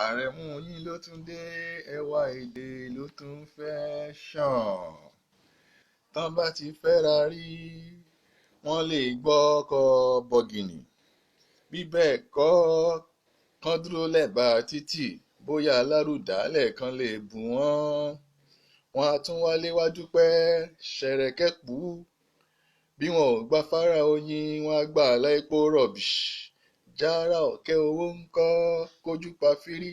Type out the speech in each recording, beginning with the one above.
Àrẹ̀mú yín ló tún dé, ẹwà èdè ló tún fẹ́ ṣàn. Tán bá ti fẹ́ra rí, wọ́n lè gbọ́kọ̀ bọ̀gìnì. Bí bẹ́ẹ̀ kọ́, kán dúró lẹ́bàá títì, bóyá alárùdálẹ̀ kan lè bù wọ́n. Wọ́n á tún wálé wá dúpẹ́ ṣẹ̀rẹ̀kẹ̀pú. Bí wọn ò gba fárá oyin, wọn á gbà àlá epo rọ̀bì. Járá ọ̀kẹ́ owó ń kọ́ kójú pa fírí,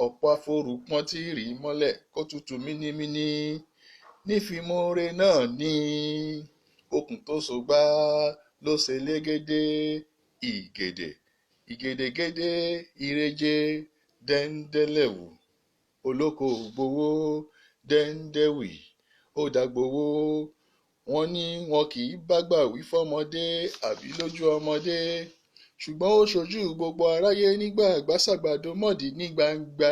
ọ̀pọ̀ aforùpọ́n tí rì í mọ́lẹ̀ kó tutù mínímíní. Nífimóore náà ní okùn tó so gbá ló ṣe légédé ìgèdè ìgèdègédé ìrẹjẹ dẹ́ńdẹ́lẹ̀wù olóko ò gbowó dẹ́ńdẹ́wì ó dàgbowó. Wọ́n ní wọn kì í bágbà wí fọ́mọdé àbí lójú ọmọdé, ṣùgbọ́n ó ṣojú gbogbo aráyé nígbà àgbà ṣàgbàdo mọ́dì ní gbangba.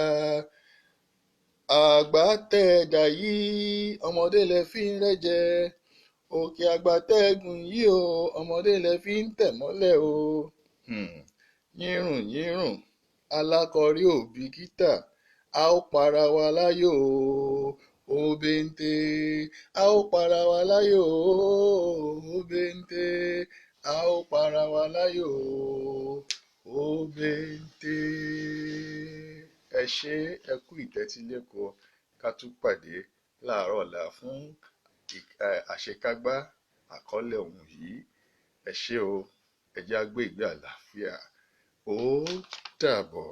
Àgbà tẹ́ ẹ dà yìí, ọmọdé lẹ fi ń rẹ́jẹ. Òkè àgbà tẹ́ ẹ gùn yìí o, ọmọdé lẹ fi ń tẹ̀ mọ́lẹ̀ o. Yírùn yírùn, alákọ̀rí ò bìkítà, a ó para wa láyò o, òbèǹtè. A ó para wa láyò o, òbèǹtè. A ó para wa láyò o, òbèǹtè. Ẹ ṣé, ẹ kú ìtẹ́tíléko. Ká tún pàdé láàárọ̀ ọ̀la fún àṣekágbá àkọọ́lẹ̀ ohun yìí. Ẹ ṣé o, ẹ jẹ́ á gbé ìgbé àlàáfíà. Ó dàbọ̀.